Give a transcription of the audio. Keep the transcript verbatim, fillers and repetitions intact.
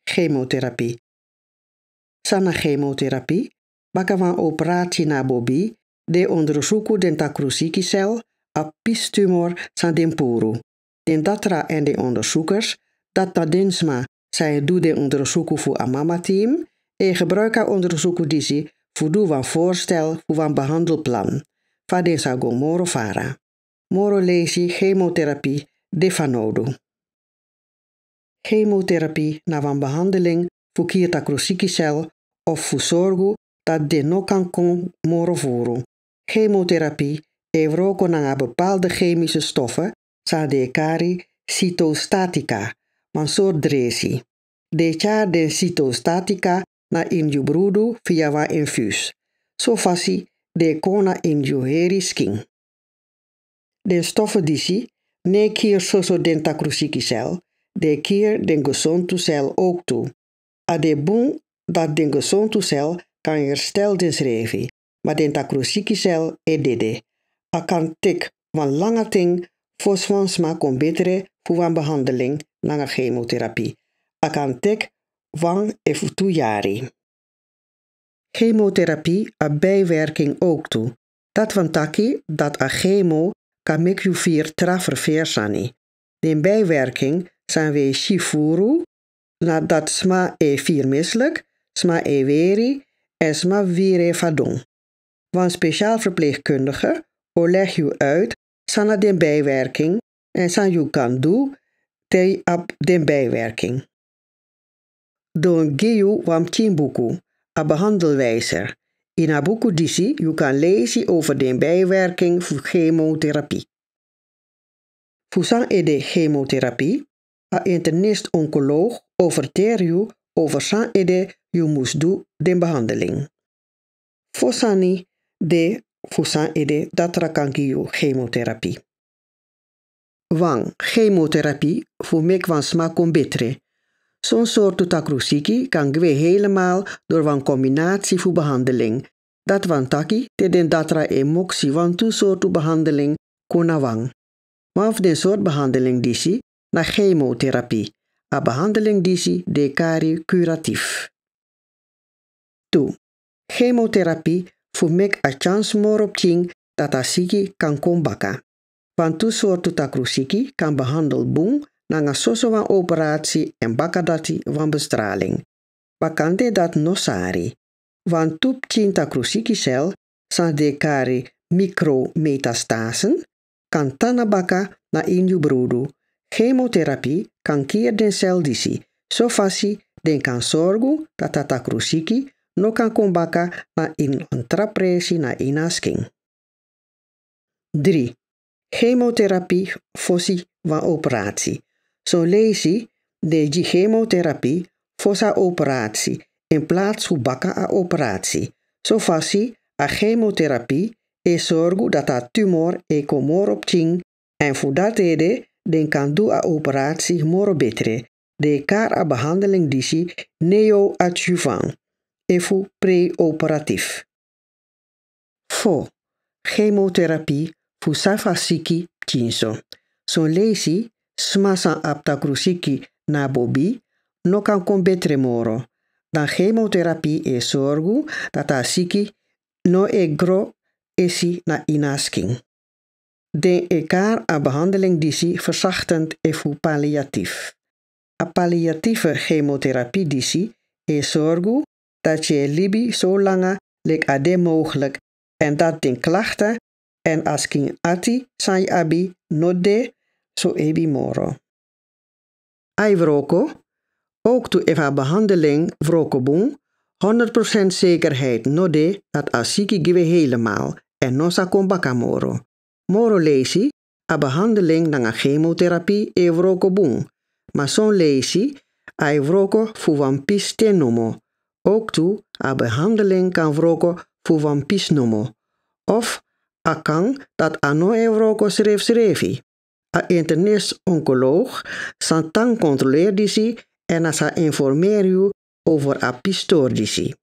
Chemotherapie. San na chemotherapie? Baka wan operasi na bobi, den ondersuku den takrusikisel, a pistumor san den puru. Den datra èn den ondersukers, dati na den sma san e du den ondersuku fu a mama team, e gebruik a ondersuku disi fu du wan voorstel fu wan behandelplan, fa den sa go moro fara. Moro leisi chemotherapie de fanowdu. Chemotherapie na wan behandeling fu kiri takrusikisel of fu sorgu dati den no kan kon moro furu. Chemotherapie e wroko nanga bepaalde chemische stoffen san den e kari cytostatica, wan sortu dresi. Den e tyari den cytostatica na ini yu brudu via wan infuus. So fasi den e kon na ini yu heri skin. Den stoffen disi no e kiri soso den takrusikisel, den e kiri den gesontu sel ook tu. A de bun dati den gesontu sel kan herstel densrefi, ma den takrusikisel e dede. A kan teki wan langa ten fosi wan sma kon betre fu wan behandeling nanga chemotherapie. A kan teki wan efu tu yari. Chemotherapie abi bijwerking ook tu. Dati wani taki dati a chemo kan meki yu firi tra ferferi sani. Den bijwerking san wi e si furu na dati sma e firi misselijk, sma e weri, èn sma wiri e fadon. Wan speciaal verpleegkundige o legi yu uit san na den bijwerking èn san yu kan du te yu abi den bijwerking. Den o gi yu wan pikin buku, a behandelwijzer. Ini a buku disi yu kan leisi over den bijwerking fu chemotherapie. Fu san ede chemotherapie? A internist-oncoloog o ferteri yu over san ede yu mus du den behandeling. Fo sani de fu san ede datra kan gi yu chemotherapie. Wan, chemotherapie fu meki wan sma kon betre. Son sortu takruksiki kan gwe helemaal door wan combinatie fu behandeling. Dati wani taki te den datra e moksi wantu sortu behandeling kon na wan. Wan fu den sortu behandeling disi na chemotherapie. A behandeling disi den e kari curatief. Tu, chemotherapie fu meki a tyans moro pikin dati a siki kan kon baka. Wantu sortu takruksiki kan behandel bun nanga soso wan operatie èn baka dati wan bestraling. Makandra dati no sari. Wantu pikin takruksiki sel san den e kari micrometastasen kan tan na baka na ini yu brudu. Chemotherapie kan kiri den sel disi so fasi den kan sorgu dati a takruksiki no kan kon baka na ini wan tra presi na ini a skin. Dri, chemotherapie fosi wan operatie. Son leisi den e gi chemotherapie fosi a operatie in plaats fu baka a operatie. So fasi a chemotherapie e sorgu dati a tumor e kon moro pikin èn fu dati ede den kan du a operatie moro betre. Den e kari a behandeling disi neo-adjuvant efu pre-operatief. Fo, chemotherapie fu san fu a siki pikin so. Son leisi sma san abi takruksiki na bobi no kan kon betre moro. Dan chemotherapie e sorgu dati a siki no e gro esi na ini a skin. Den e kari a behandeling disi verzachtend efu palliatief. A palliatieve chemotherapie disi e sorgu dati yu e libi so langa leki a de mogelijk èn dati den klachten èn a skin ati san yu abi no de so hebi moro. A e wroko, ook tu efu a behandeling wroko bun, honderd procent zekerheid no de dati a siki gwe helemaal èn no sa kon baka moro. Moro leisi a behandeling nanga chemotherapie e wroko bun. Ma son leisi a e wroko fu wan pisten nomo. Ook tu a behandeling kan wroko fu wan pis nomo. Of a kan dati a no e wroko srefsrefi. A internist-oncoloog san tan controleer disi èn a sa informeer yu over a pistor disi.